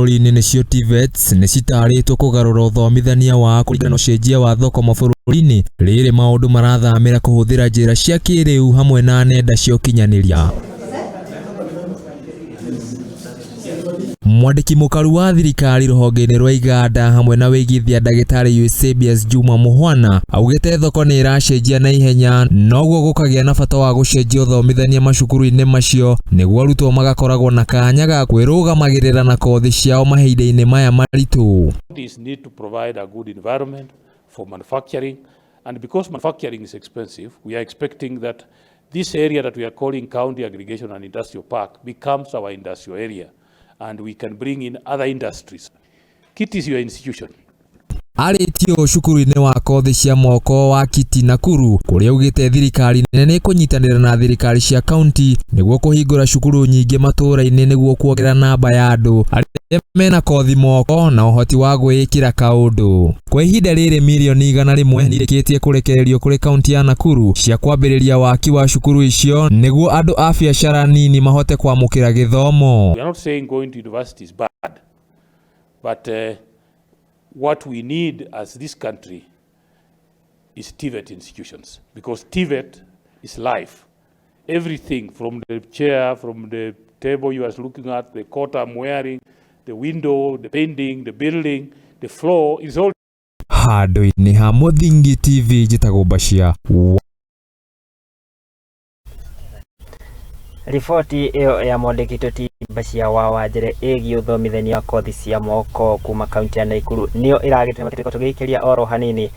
Mabũrũri-inĩ nĩcio TVETs nĩcitarĩtwo kũgarũra ũthomithania wa kũringana na ũcenjia wa thoko mabũrũri-inĩ rĩrĩ maũndũ marathamĩra kũhũthĩra njĩra cia kĩrĩu hamwe na nenda cia ũkinyanĩria. Mwandĩki mũkaru wa thirikari rũhonge-inĩ rwa iganda hamwe na wĩigithia ndagĩtarĩ Eusebius Juma Muhwana augĩte thoko nĩ ĩracenjia na ihenya noguo gũkagĩa na bata wa gũcenjia ũthomithania macukuru-inĩ macio nĩguo arutwo magakoragwo na kanya ga kwĩrũgamagĩrĩra na kothi ciao mahinda-inĩ maya maritũ. Counties need to provide a good environment for manufacturing, and because manufacturing is expensive, we are expecting that this area that we are calling County Aggregation and Industrial Park becomes our industrial area, and we can bring in other industries. KITI is your institution. Arĩtie ũũ cukuru-inĩ wa kothi cia moko wa Kiti Nakuru kũrĩa augĩte thirikari nene nĩ ĩkũnyitanĩra na thirikari cia kaunti nĩguo kũhingũra cukuru nyingĩ matũũra-inĩ nĩguo kuongerera namba ya andũ arĩa mena kothi moko na ũhoti wa gwĩĩkĩra kaũndũ. Kwa ihinda rĩrĩ mirioni 100 nĩ irĩkĩtie kũrekererio kũrĩ kaunti ya Nakuru cia kwambĩrĩria waki wa cukuru icio nĩguo andũ a biacara nini mahote kwamũkĩra gĩthomo. We are not saying going to university is bad, but what we need as this country is TVET institutions, because TVET is life. Everything from the chair, from the table you are looking at, the coat I'm wearing, the window, the painting, the building, the floor is all Handũ-inĩ ha Mũthingi TV njĩtagwo Bashir. Riboti ĩyo ya mwandĩki ti Bashir wa Wanjere ĩgiĩ ũthomithania wa kothi cia moko kuma kaunti ya Naikuru nĩyo ĩragĩtũma tũgĩikĩria oro hanini.